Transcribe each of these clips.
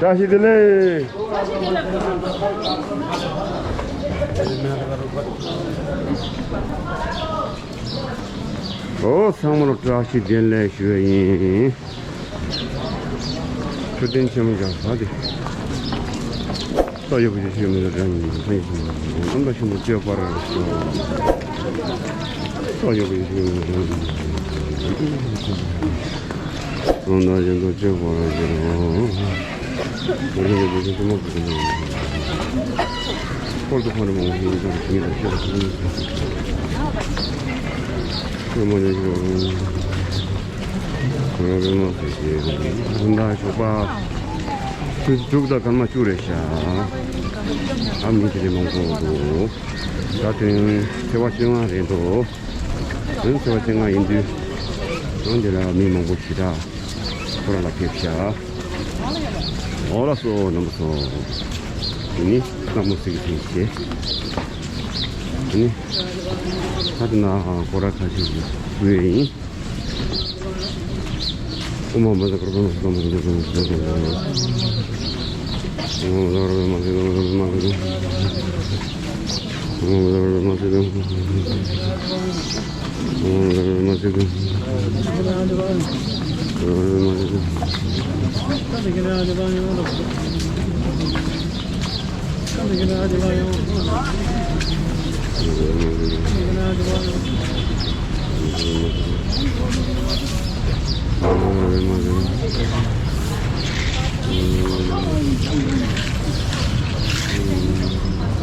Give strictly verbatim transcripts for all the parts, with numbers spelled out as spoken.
བཀྲ་ཤིས་བདེ་ལེགས། ཨོ་ཚང་མ་ལ་བཀྲ་ཤིས་བདེ་ལེགས་ཞུ་ཡ་ཡིན། མཆོད་རྟེན་ཆེན་མོ་ཀྱང་ད་དེ། ས་ཡོད་པ་ཞིག་ཞིག་མི་འདུག་དྲན་ཡིན་ས་ཡིན་སོང་། ཨམ་ད་ཤིན་ཏུ་སྤྱོད་པར་ཤོག་ས་ཡོད་པ་ཞིག་ཞིག་མི་འདུག་དྲན་ཡིན་སོང་། ཨམ་ད་ཤིན་ཏུ་སྤྱོད་པར་ཤོག་ཁོར་དུ་ཁོང་རང་མང་པོ་ཞིག་ཡིན་ཙང་ཞིང་ལ་ཤོག་ཞིང་ལ་ཤོག་ཁོང་རང་མང་པོ་ཞིག་ཡིན་ཙང་ཞོགས་པ་ཆུ་དྲུག་དང་སྐར་མ་བཅུ་རེད་ཤག་ཨ་མི་དེ་རིང་མང་པོ་འདུག་ད་དེ་རིང་ཚེས་པ་བཅོ་ལྔ་རེད་འདུག་ཨང་ཚེས་པ་བཅོ་ལྔ་ཡིན་དུས་ཨང་འདི་ལ་མི་མང་པོ་ཞེ་དྲག་ཁོ་ར་ལ་ཕེབས་ཤག་འོ་ལགས་སོ་རྣམ་པ་ཚོ། དེ་ནི་སྣང་མོ་སྲིད་ཀྱི་ཐེངས་བྱས། དེ་ནི་ད་དེ་ན་ཁོ་ར་ཁ་ཤས་ཀྱི་སྐུ་ཡོད་ཡིན།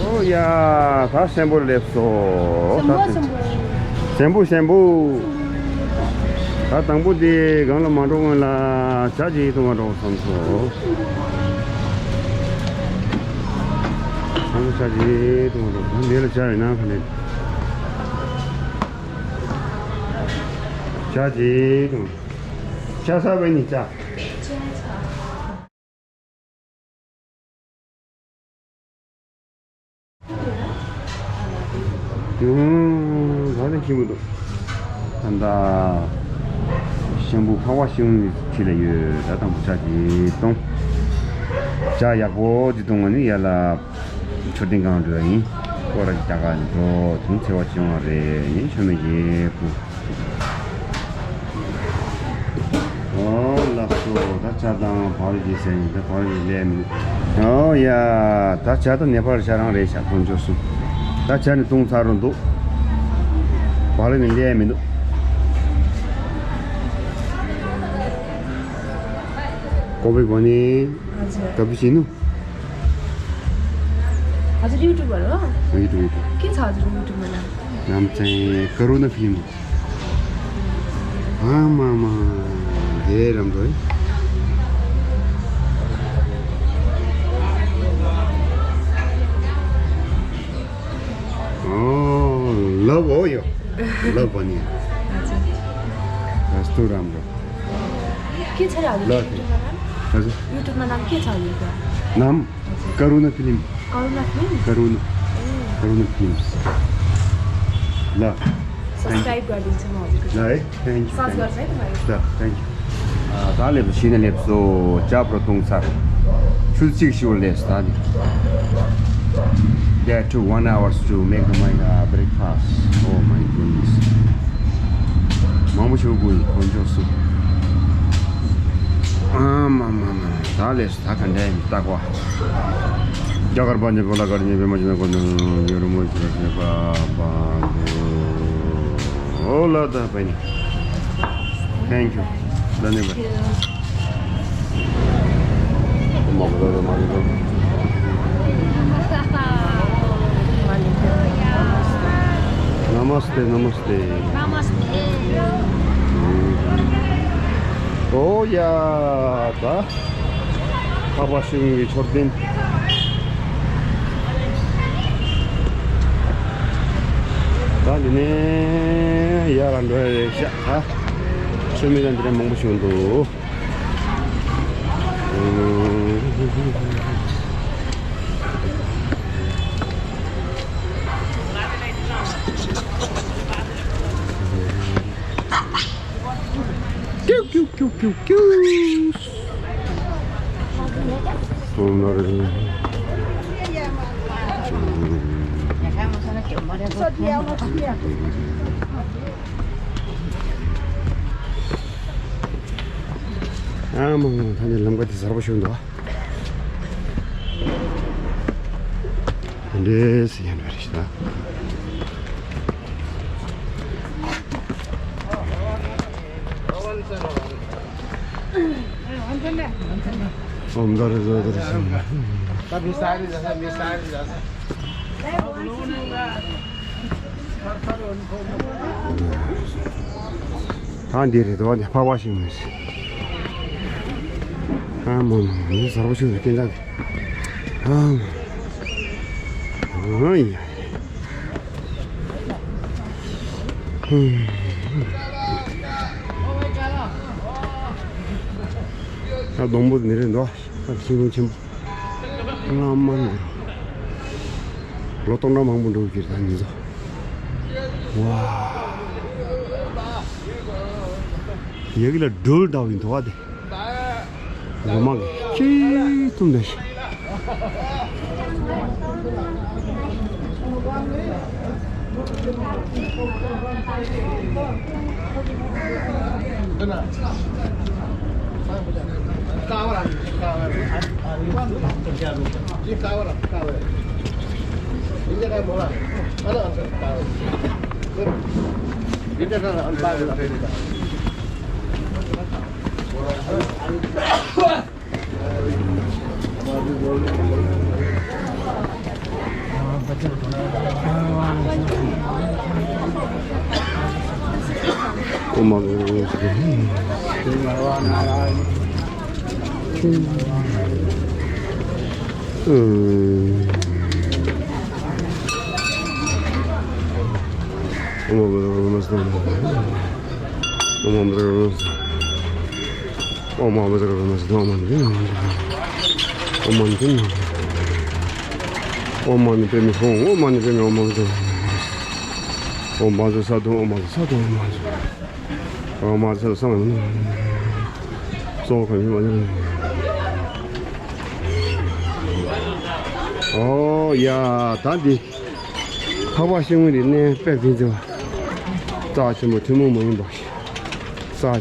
ཨོ་ཡ། ད་གསོན་པོ་སླེབས་སོང་། ད་གསོན་པོ་གསོན་པོ། གསོན་པོ་གསོན་པོ། ད་དང་པོ་དེ་སྒང་ལ་མ་འགྲོ་སྔོན་ལ་ཇ་ཅིག་འཐུང་བར་འགྲོ་བསམ་སོང་། དང་པོ་ཇ་ཅིག་འཐུང་བར་འགྲོ། འདི་ལ་ཇ་ཡོད་ན་ག་ནས། ཇ་ཅིག་འཐུང་། ཇ་ཟ་བས་ནི་ཇ། ད་ནི་ཁྱི་མི་འདུག་ད་ལྟ་ཤམ་བུ་འཕགས་པ་ཤིང་ལ་ཡོད། ད་དང་པོ་ཇ་ཅིག་འཐུང་། ཇ་ཡག་པོ་ཅིག་འཐུང་བ་ནི་ཡར་ལ་མཆོད་རྟེན་སྒང་འགྲོ་ཡ་ཡིན། སྐོར་ར་ཅིག་རྒྱག་ག་འགྲོ། དེ་ཚེས་པ་བཅོ་ལྔ་རེད། ཡིན་ཆོ་མེད་ཀྱི་སྐུ། ཨོ་ལགས་སོ། ད་ཇ་དང་བག་ལེབ་ཟས་ཡིན། ད་བག་ལེབ་ལས་མི་འདུག་ཨོ་ཡ། ད་ཇ་དང་ནེ་པཱལ་ཇ་རང་རེད་ཤག་དཀོན་མཆོག་གསུམ། ད་ཇ་ནི་བཏུང་ཚར་རུ་འདུག་བག་ལེབ་ནི་ལས་མི་འདུག་ཀོ་བི་གོ་ནི། हजुर। कब से नु? हजुर, युट्युबबाट हो? YouTube, YouTube. के छ हजुरको युट्युबमा नाम? नाम चाहिँ करुणा फिल्म। आमामा, धेरै राम्रो है। अँ, लभ हो यो। लभ भन्ने। हजुर। कस्तो राम्रो। के छ अरे हजुर ल। युट्युबमा नाम? हजुर। युट्युबमा नाम के छ हजुरको? नाम? हजुर। करुणा फिल्म। करुणा फिल्म? करुणा। ए। करुणा फिल्म। ल। सब्स्क्राइब गरिदिन्छु म हजुरको। ल है, थ्याङ्क यू। सर्च गर्छु है तपाईँले। ल, thank you. ད་སླེབས་སོང་། གཞི་ནས་སླེབས་སོང་། ཇ་བོ་བཏུང་ཚར། ཆུ་ཚོད་གཅིག་ཞིག་སླེབས་སོང་ད་ནི། They took one hours to make my, uh, breakfast. Oh my goodness. མང་པོ་ཞིག་དགོས་ཡིན། དཀོན་མཆོག་གསུམ། ཨ་མ་མ་མ། ད་སླེབས་སོང་། ད་ག་འདྲ་ཡིན་བལྟ་གོ། རྒྱ་གར་པ་ཉེ་པོ་ལ་གར་ཉེ་པའི་མ་ཅི་ན་གོ་ནོ་ཡོ་རུ་མོ་ཅི་ན་ཤེས་པ་པ་འདུག་ཨོ་ལ་ད་པ་ནི། Thank you. धन्यवाद। नमस्ते, नमस्ते। नमस्ते। ཨོ་ཡ་ད། འཕགས་པ་ཤིང་གི་མཆོད་རྟེན། ད་འདི་ནས་ཡར་ལ་འགྲོ་ཡ་རེད་ཤག་ད་མཆོད་མེ་དང་འདི་འདྲ་མང་པོ་ཞིག་འདུག་ཀྱུ་ཀྱུ་ཀྱུ་ཀྱུ་ཀྱུ། ཨ་མ་ད་ནི་ལམ་ཀ་དེ་གསར་པ་ཞིག་འདུག་དེ་འདྲས་ཡིན་པ་རེད་ཤག་ཨོམ་དར་ཟ་དར་ཟ། ད་འདི་རེད་དོ། འདི་ཕག་པ་ཞིག་མིན། ཨ་མོ་མོ་མི་གསར་པ་ཞིག་རེད་སྐྱེ་འདྲ། ཨ་མོ། ཨ་ཡ། ད་སྡོང་པོ་འདི་རེད་དོ། ད་ཤིང་སྡོང་ཆེན་པོ། སྔ་མ་ནས་ལོ་སྟོང་ཕྲག་མང་པོ་འགྲོ་གི་རེད་ད་འདི་ཚོ། ཝ། ཡ་གི་ལ་སྦྲུལ་འདྲ་བོ་ཡིན་འདུག་བ་དེ། ལོ་མང་གི་ཁྱི་ཐུམ་ནས། ཨོཾ་མ་ཎི་པདྨེ་ཧཱུྃ། ཨོཾ་མ་ཎི་པདྨེ་ཧཱུྃ། ཨོཾ་མ་ཎི་པདྨེ་ཧཱུྃ། ཨོཾ་མ་ཎི་སཱ་དྷུ། ཨོཾ་མ་ཎི་སཱ་དྷུ། ཨོཾ་མ་ཎི་སཱ་དྷུ། ཨོཾ་མ་ཎི་སཱ་དྷུ། ཨོཾ་མ་ཎི་སཱ་དྷུ། གཙོ་བོ་ག་ནི་མ་ནི། ཨོ་ཡ། ད་འདི་ཕག་པ་ཤིང་སྡོང་འདི་གནས་དཔེ་ཕན་ཚུན་རྩ་ཆེན་པོ་ཐུན་མོང་མ་ཡིན་པ་རྩ་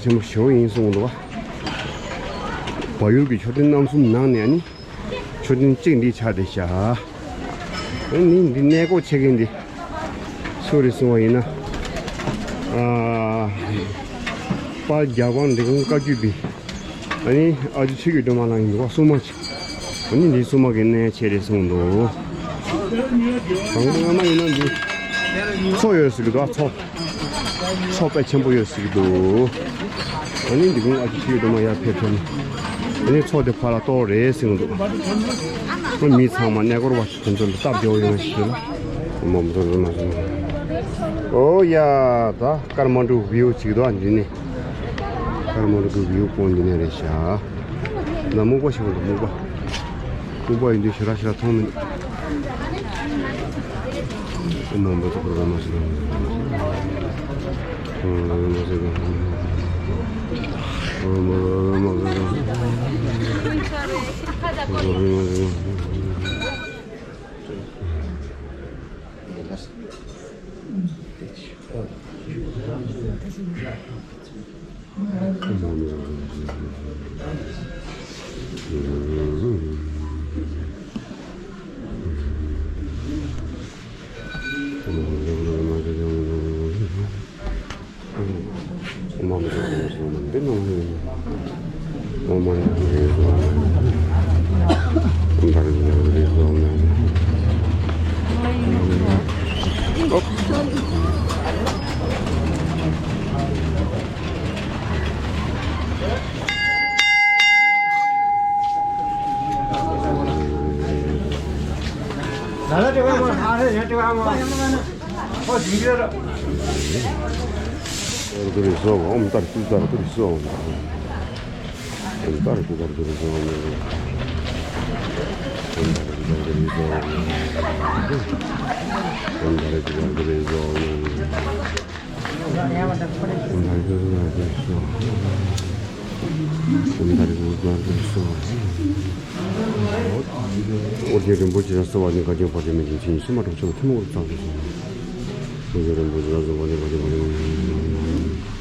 ཆེན་པོ་ཞེ་པོ་ཡིན་གསུངས་འདུག་བ། བལ་ཡུལ་གྱི་མཆོད་རྟེན་རྣམ་གསུམ་ནང་ནས་ནི་མཆོད་རྟེན་གཅིག་འདི་ཆགས་བསྡད་ཤག་ཨ་ནི་འདི་གནས་སྐོར་ཆེ་མཁན་འདི་སུ་རེད་གསུངས་པ་ཡིན་ན། ཨ། དཔལ་རྒྱལ་དབང་འབྲི་གུང་བཀའ་བརྒྱུད་པའི་ཨ་ནི་ཨ་ཇོ་ཆོས་ཀྱི་སྒྲོན་མ་ལགས་ཡིན་འདུག་བ། སྲུང་མ་ཆེ། ཨ་ནི་འདི་སྲུང་མ་གི་གནས་ཆེ་རེད་གསུངས་འདུག་དང་པོ་སྔ་མ་ཡིན་ན་འདི་མཚོ་ཡོད་ཟེར་གི་འདུག་མཚོ། མཚོ་དཔེ་ཆེན་པོ་ཡོད་ཟེར་གི་འདུག་ཨ་ནི་འབྲི་གུང་ཨ་ཇོ་ཆོས་ཀྱི་སྒྲོན་མ་ཡར་ཕེབས་ཐོན། ཨ་ནི་མཚོ་དེ་ཕར་ལ་གཏོར་རེད་ཟེར་གི་འདུག་མི་ཚང་མ་གནས་སྐོར་བ་དེ་ཚོ་ལ་སྟབས་བདེ་བོ་ཡོང་བ་ཞིག་ལ། ཨོ་མ་མ་མ་མ། ཨོ་ཡ། ད་ཀརྨ་འབྲུག་བིའུ་ཅིག་འདུག་འདི་ནས། ཀརྨ་འབྲུག་བིའུ་པོ་འདི་ནས་རེད་ཤག་ད་སྨུག་པ་ཞིག་འདུག་སྨུག་པ། སྨུག་པ་ཡིན་དུས་ཞེ་དྲག་ཞེ་དྲག་མཐོང་མི་འདུག་ཨོ་མ་མ་མ་མ་མ་མ། ཨོཾ་ཏཱ་རེ་ཏུཏྟཱ་རེ་ཏུཏྟཱ་རེ་སྭཱ་ཧཱ། ཨོ་རྒྱན་རིན་པོ་ཆེ་ལ་གསོལ་བ་འདེབས། བསྐལ་པའི་བར་ཆད་མེད་ཅིང་། མཚན་ཉིད་སྲུང་མ་དྲག་ཅན། ཐུན་མོང་བར་སངས་རྒྱས་སོ། ཨོ་རྒྱན་རིན་པོ་ཆེ་ལ་གསོལ་བ་འདེབས། བསྐལ་པའི་བར་ཆད་མེད་ཅིང་།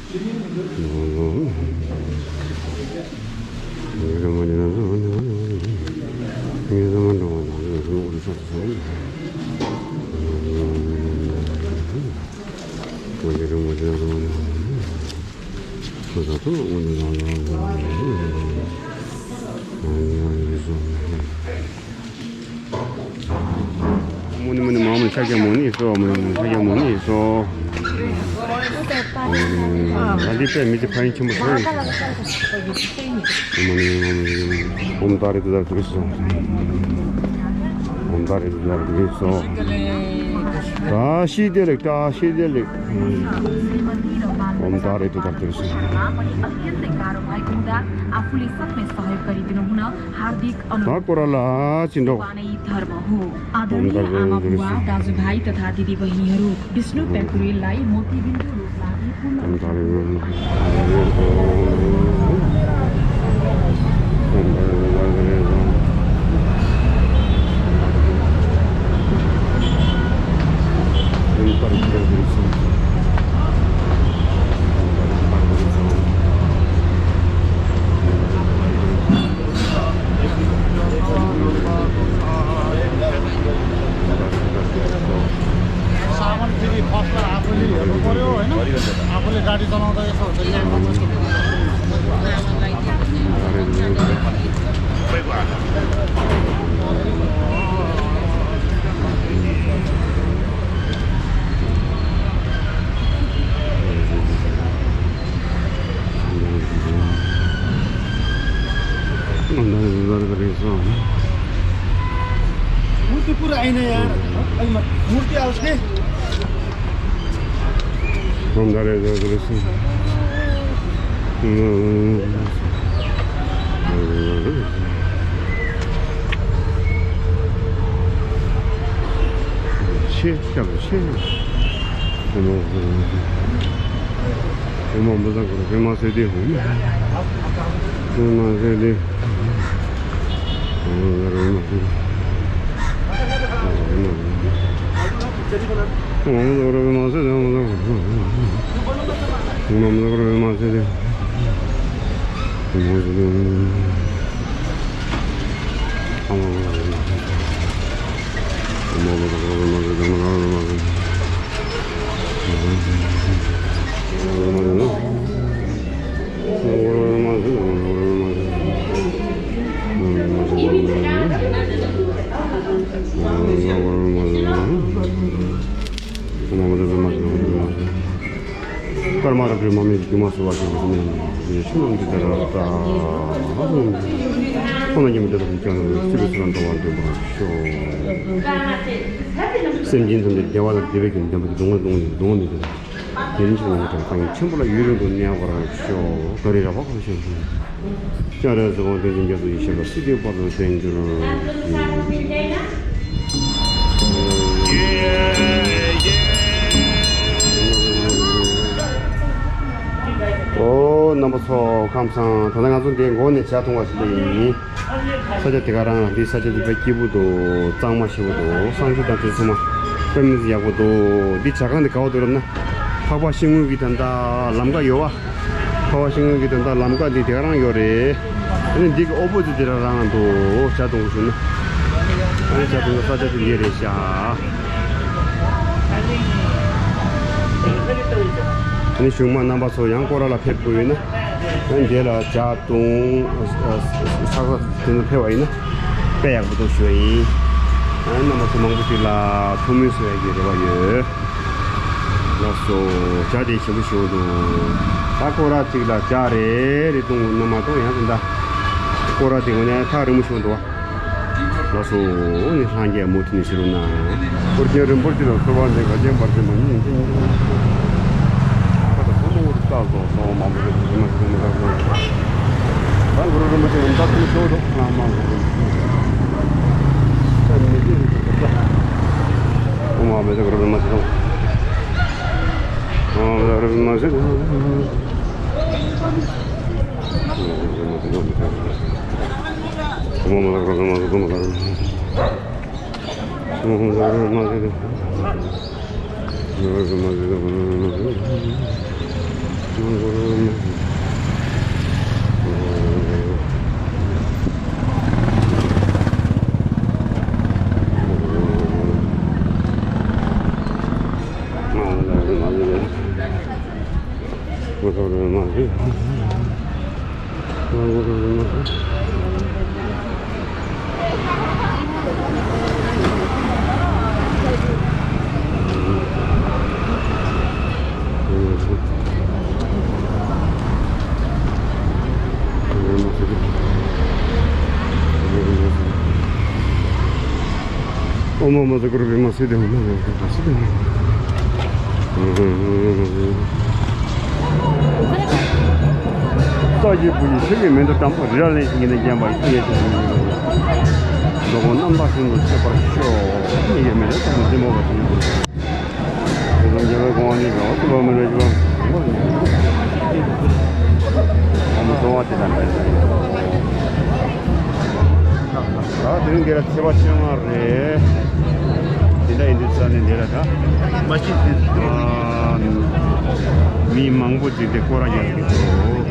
མོ་ནི་མོ་ནི་མ་མོ་ནི་ཕྱག་རྒྱ་མོ་ནི་སོ། མོ་ནི་མོ་ནི་ཕྱག་རྒྱ་མོ་ནི་སོ། ཨ་འདི་པས་མི་ཚེ་ཕན་ཡོན་ཆེན་པོ་ཐོབ་ཡོད། ཨོཾ་ཏཱ་རེ་ཏུཏྟཱ་རེ་ཏུཏྟཱ་རེ་སྭཱ་ཧཱ། ཨོཾ་ཏཱ་རེ་ཏུཏྟཱ་རེ་ཏུཏྟཱ་རེ་སྭཱ་ཧཱ། བཀྲ་ཤིས་བདེ་ལེགས། བཀྲ་ཤིས་བདེ་ལེགས། ཨོཾ་ཏཱ་རེ་ཏུཏྟཱ་རེ་ཏུཏྟཱ་རེ་སྭཱ་ཧཱ། आफूले सबमै सहयोग गरिदिनुहुन हार्दिक अनुरोध। ད་སྐོར་ལ་ཅི་འདྲ། पानै धर्म हो। आदरणीय आमा बुवा, दाजुभाइ तथा दिदीबहिनीहरू, विष्णु प्याकुरेललाई मोतीबिन्दु रूपमा पूर्ण सामान फेरि फर्स्टमा आफूले हेर्नु पर्यो, होइन? आफूले गाडी चलाउँदा यसो हुन्छ, ल्याम्पमा जस्तो। मूर्ति पुरा आएन यार। मूर्ति आओस् के। ཆེ་ཤ་ཆེ། ཨོཾ་ཨོཾ་བཛྲ་གུ་རུ་པདྨ་སིདྡྷི་ཧཱུྃ། པདྨ་སིདྡྷི་ཧཱུྃ། ཨོཾ་བཛྲ་གུ་རུ་པདྨ་སིདྡྷི་ཧཱུྃ། ཨོཾ་བཛྲ་གུ་རུ་པདྨ་སིདྡྷི་ཧཱུྃ། ཨོཾ་བཛྲ་གུ་རུ་པདྨ་སིདྡྷི་ཧཱུྃ། ཨོཾ་བཛྲ་གུ་རུ་པདྨ་སིདྡྷི་ཧཱུྃ། ཀརྨ་རབ་རིབ་མ་མེད་སྒྱུ་མ་ཟེར་བ་ཞིག་ཡོད་ནས། ཆུ་རྣམས་འདི་ལྟར་རབ་ཏུ་ཁོང་རྣམས་ཀྱི་མི་འདོད་པ་ཀུན་ཀྱང་སྲིད་པའི་མཚོ་ལས་འགྲོ་བ་འདྲེན་པར་ཤོག། སེམས་ཅན་ཐམས་ཅད་བདེ་བ་དང་བདེ་བའི་རྒྱུ་ལྡན་པ་དེ་སྡུག་བསྔལ་སྡུག་བསྔལ་ནི་སྡུག་བསྔལ་མི་འདོད། དེ་ནི་ཆོས་ཉན་པའི་ཐམས་ཅད་ཆེན་པོ་ལ་ཡུན་རིང་དུ་གནས་པར་ཤོག། ད་རེས་ར་བ་གང་ཤེས་ཤིང་། སྤྱན་རས་གཟིགས་དབང་ལྡན་འཛིན་རྒྱ་མཚོ་ཡེ་ཤེས་ལ་སྲིད་པའི་དཔལ་དུ་བརྟན་གྱུར་ཅིག། ཨོ་རྣམ་པ་ཚོ་ཁམས་བཟང་། ད་ལྟ་ང་ཚོ་འདིའི་འགོ་ནས་ཇ་འཐུང་བ་ཞིག་ཡིན། ས་ཆ་དེ་ག་རང་ལ། འདི་ས་ཆ་འདི་དཔེ་སྐྱིད་པོ་འདུག། གཙང་མ་ཞེ་པོ་འདུག། གསང་སྤྱོད་དང་དེ་ཚང་མ་དཔེ་མི་སྲིད་ཡག་པོ་འདུག། འདི་ཇ་ཁང་འདི་ག་བ་འདུག་ལབ་ན། འཕགས་པ་ཤིང་ངོས་ཀྱི་ད་ལྟ་ལམ་ཀ་ཡོད་པ། འཕགས་པ་ཤིང་ངོས་ཀྱི་ད་ལྟ་ལམ་ཀ་འདི་དེ་ག་རང་ཡོད་རེད། ཨ་ནི་འདི་གི་ཨོ་པོ་ཛིཊ་དེ་རང་རང་འདུག། ཇ་འཐུང་གི་བྱུང་ན། ཨ་ནི་ཇ་འཐུང་གི་ས་ཆ་དེ་འདི་རེད་ཤག། ཨ་ནི་གཞུག་མ་རྣམ་པ་ཚོ་ཡང་སྐོར་ར་ལ་ཕེབས་དགོས་ཡོད་ན། ཨ་ནི་འདི་ལ་ཇ་འཐུང་ས་ས་དེ་ཚོ་ཕེབས་པ་ཡིན་ན་དཔེ་ཡག་པོ་འདུག་ཞུ་བ་ཡིན། ཨ་ནི་རྣམ་པ་ཚོ་མང་པོ་ཅིག་ལ་ཐུགས་སྨོན་གསོ་ཡག་གི་རེ་བ་ཡོད། ལགས་སོ། ཇ་དེ་ཞིམ་པོ་ཞིམ་པོ་འདུག། ད་སྐོར་ར་གཅིག་ལ་ཇ་རེ་རེ་བཏུང་དགོས་ན་མ་གཏོགས་ཡང་དེ་འདྲ་སྐོར་ར་དེ་ངོ་ནས་ཐག་རིང་པོ་ཞིག་འདུག་བ། ལགས་སོ། ནི་སངས་རྒྱས་མུ་མཐུད་ནས་ཕྱི་རུ་གནང་། ཨོ་རྒྱན་རིན་པོ་ཆེ་ལ་གསོལ་བ་འདེབས། བསྐལ་པའི་བར་ཆད་མེད་ཅིང་། ཁ་དང་ཐོག་མ་འུར་རྟགས་སོགས་སོགས་མང་པོ་ཞིག་ཐུགས་རྗེ་མ་ཆེན་མོ་ལ་གསོལ། ད་གུ་རུ་རིན་པོ་ཆེ་ལ་མདའ་ཐུག་ཤོག་འདུག་ང་མ་གུ་རུ། ད་མི་དེ་རིགས་ཐུག་ཤོག་ཨོཾ་ཨ་མི་ད་གུ་རུ་རིན་པོ་ཆེ་ལ། ཨོཾ་ཨ་མི་ད་གུ་རུ་རིན་པོ་ཆེ་ལ། ཨོཾ་ཨཱཿཧཱུྃ་ཨཱཿཧཱུྃ་ཨཱཿཧཱུྃ། ས་གཞི་བུ་ཡི་ཆོས་ཀྱི་མེ་ཏོག་དམ་པ་རི་རབ་གླིང་ཞིང་གི་ནས་བརྒྱན་པ་ཡི་ཡེ་ཤེས། ལོ་གོང་རྣམ་དག་ཤིན་ཏུ་མཆོད་པར་ཤོག་ཡེ་ཤེས་མེ་ཏོག་དམ་པ་འཛིན་པ་བ་ཞིག་དེ་ཙམ་རྒྱལ་བའི་གོ་འཕང་ནི་རོ་ཏི་བ་མི་རོ་ཞི་བ་མོ་ནི། ཨོཾ་གསོལ་བ་དེ་དང་འདྲ། ད་དེ་རིང་འདི་ལ་ཚེས་པ་བཅོ་ལྔ་རེད། དེ་འདྲ་ཡིན་དུས་ས་ནས་འདི་ལ་ད་མ་ཤི་དེ་མི་མང་པོ་ཅིག་དེ་སྐོར་ར་རྒྱག་གི་འདུག་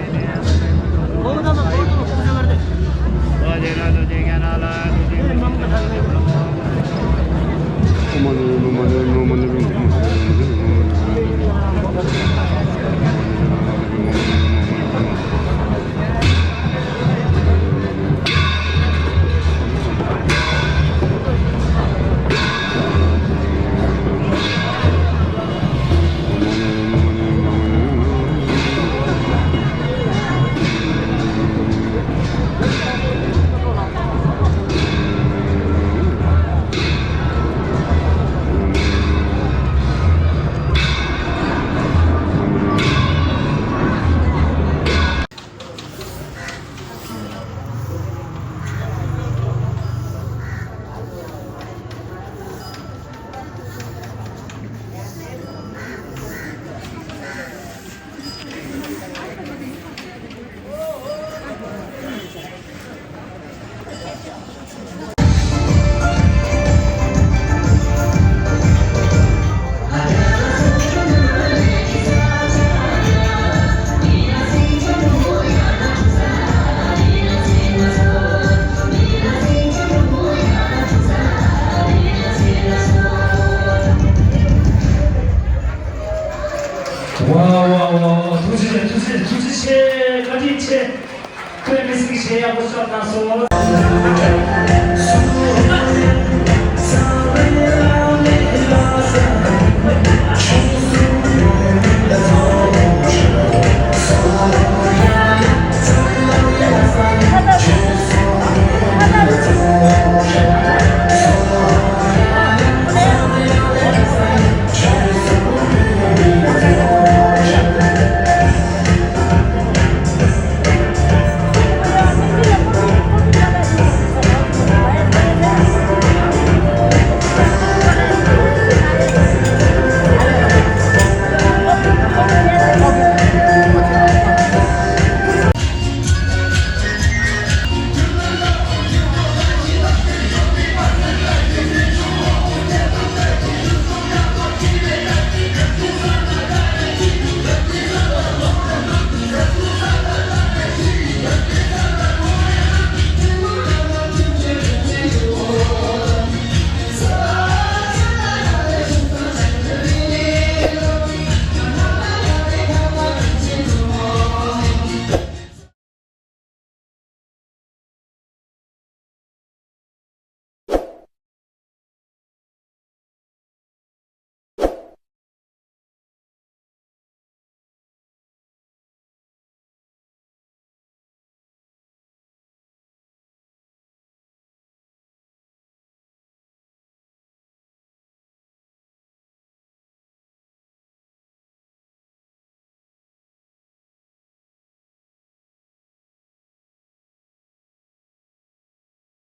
ཝའོ་ཝའོ་ཝའོ། ཐུགས་རྗེ་ཆེ། ཐུགས་རྗེ་ཆེ། ཐུགས་རྗེ་ཆེ། བཀྲ་ཤིས་བདེ་ལེགས། ཁྱེད་མི་སྲིད་ཤེས་ཡག་པོ་ཤོད་གནང་སོང་།